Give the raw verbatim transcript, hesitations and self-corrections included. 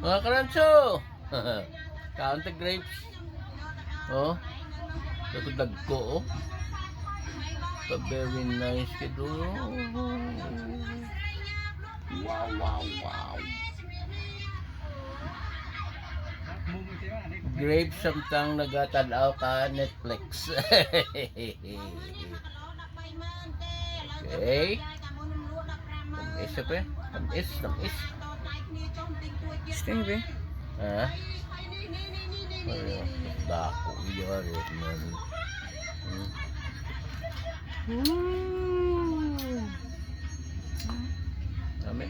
Mga karanso! Kaon ta grapes. Oh. Dagko, dagko, oh. So, very nice kid, oh. Wow, wow, wow. Grapes samtang nagatanaw ka Netflix. Okay. Tamis, pre. Tamis, tamis. Gusto niyo, pre? Ha? Ay, dako, iya, iya, man. Hmm. Dami.